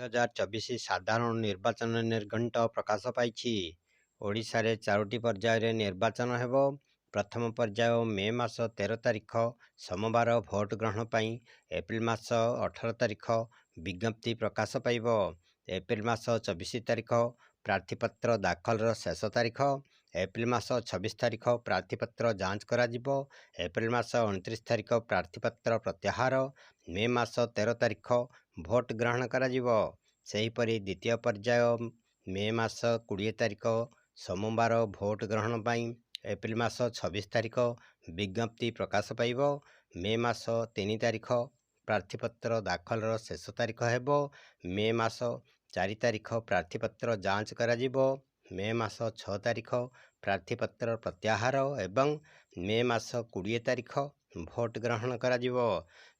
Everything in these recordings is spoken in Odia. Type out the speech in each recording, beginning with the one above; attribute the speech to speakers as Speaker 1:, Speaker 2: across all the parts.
Speaker 1: 2024 ସାଧାରଣ ନିର୍ବାଚନ ନିର୍ଘଣ୍ଟ ପ୍ରକାଶ ପାଇଛି। ଓଡ଼ିଶାରେ ଚାରୋଟି ପର୍ଯ୍ୟାୟରେ ନିର୍ବାଚନ ହେବ। ପ୍ରଥମ ପର୍ଯ୍ୟାୟ ମେ ମାସ 13 ତାରିଖ ସୋମବାର ଭୋଟ ଗ୍ରହଣ ପାଇଁ ଏପ୍ରିଲ ମାସ 18 ତାରିଖ ବିଜ୍ଞପ୍ତି ପ୍ରକାଶ ପାଇବ। ଏପ୍ରିଲ ମାସ 24 ତାରିଖ ପ୍ରାର୍ଥୀପତ୍ର ଦାଖଲର ଶେଷ ତାରିଖ। ଏପ୍ରିଲ ମାସ 26 ତାରିଖ ପ୍ରାର୍ଥୀପତ୍ର ଯାଞ୍ଚ କରାଯିବ। ଏପ୍ରିଲ ମାସ 29 ତାରିଖ ପ୍ରାର୍ଥୀପତ୍ର ପ୍ରତ୍ୟାହାର। ମେ ମାସ 13 ତାରିଖ ଭୋଟ ଗ୍ରହଣ କରାଯିବ। ସେହିପରି ଦ୍ୱିତୀୟ ପର୍ଯ୍ୟାୟ ମେ ମାସ 20 ତାରିଖ ସୋମବାର ଭୋଟ ଗ୍ରହଣ ପାଇଁ ଏପ୍ରିଲ ମାସ 26 ତାରିଖ ବିଜ୍ଞପ୍ତି ପ୍ରକାଶ ପାଇବ। ମେ ମାସ 3 ତାରିଖ ପ୍ରାର୍ଥୀପତ୍ର ଦାଖଲର ଶେଷ ତାରିଖ ହେବ। ମେ ମାସ 4 ତାରିଖ ପ୍ରାର୍ଥୀପତ୍ର ଯାଞ୍ଚ କରାଯିବ। ମେ ମାସ 6 ତାରିଖ ପ୍ରାର୍ଥୀପତ୍ର ପ୍ରତ୍ୟାହାର ଏବଂ ମେ ମାସ 20 ତାରିଖ ଭୋଟ ଗ୍ରହଣ କରାଯିବ।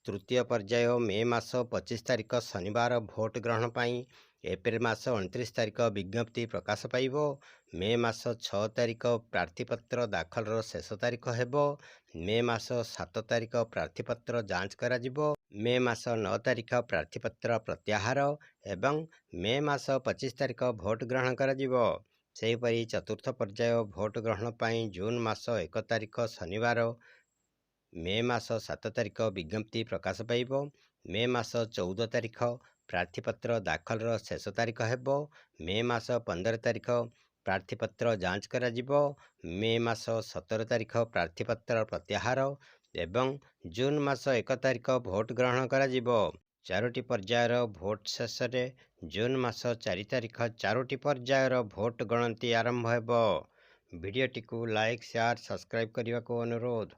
Speaker 1: ତୃତୀୟ ପର୍ଯ୍ୟାୟ ମେ ମାସ 25 ତାରିଖ ଶନିବାର ଭୋଟ ଗ୍ରହଣ ପାଇଁ ଏପ୍ରିଲ ମାସ 29 ତାରିଖ ବିଜ୍ଞପ୍ତି ପ୍ରକାଶ ପାଇବ। ମେ ମାସ 6 ତାରିଖ ପ୍ରାର୍ଥୀପତ୍ର ଦାଖଲର ଶେଷ ତାରିଖ ହେବ। ମେ ମାସ 7 ତାରିଖ ପ୍ରାର୍ଥୀପତ୍ର ଯାଞ୍ଚ କରାଯିବ। ମେ ମାସ 9 ତାରିଖ ପ୍ରାର୍ଥୀପତ୍ର ପ୍ରତ୍ୟାହାର ଏବଂ ମେ ମାସ 25 ତାରିଖ ଭୋଟ ଗ୍ରହଣ କରାଯିବ। ସେହିପରି ଚତୁର୍ଥ ପର୍ଯ୍ୟାୟ ଭୋଟ ଗ୍ରହଣ ପାଇଁ ଜୁନ୍ ମାସ 1 ତାରିଖ ଶନିବାର ମେ ମାସ 7 ତାରିଖ ବିଜ୍ଞପ୍ତି ପ୍ରକାଶ ପାଇବ। ମେ ମାସ 14 ତାରିଖ ପ୍ରାର୍ଥୀପତ୍ର ଦାଖଲର ଶେଷ ତାରିଖ ହେବ। ମେ ମାସ 15 ତାରିଖ ପ୍ରାର୍ଥୀପତ୍ର ଯାଞ୍ଚ କରାଯିବ। ମେ ମାସ 17 ତାରିଖ ପ୍ରାର୍ଥୀପତ୍ର ପ୍ରତ୍ୟାହାର ଏବଂ ଜୁନ୍ ମାସ 1 ତାରିଖ ଭୋଟ ଗ୍ରହଣ କରାଯିବ। ଚାରୋଟି ପର୍ଯ୍ୟାୟର ଭୋଟ ଶେଷରେ ଜୁନ୍ ମାସ 4 ତାରିଖ ଚାରୋଟି ପର୍ଯ୍ୟାୟର ଭୋଟ ଗଣତି ଆରମ୍ଭ ହେବ। ଭିଡ଼ିଓଟିକୁ ଲାଇକ୍, ସେୟାର, ସବସ୍କ୍ରାଇବ୍ କରିବାକୁ ଅନୁରୋଧ।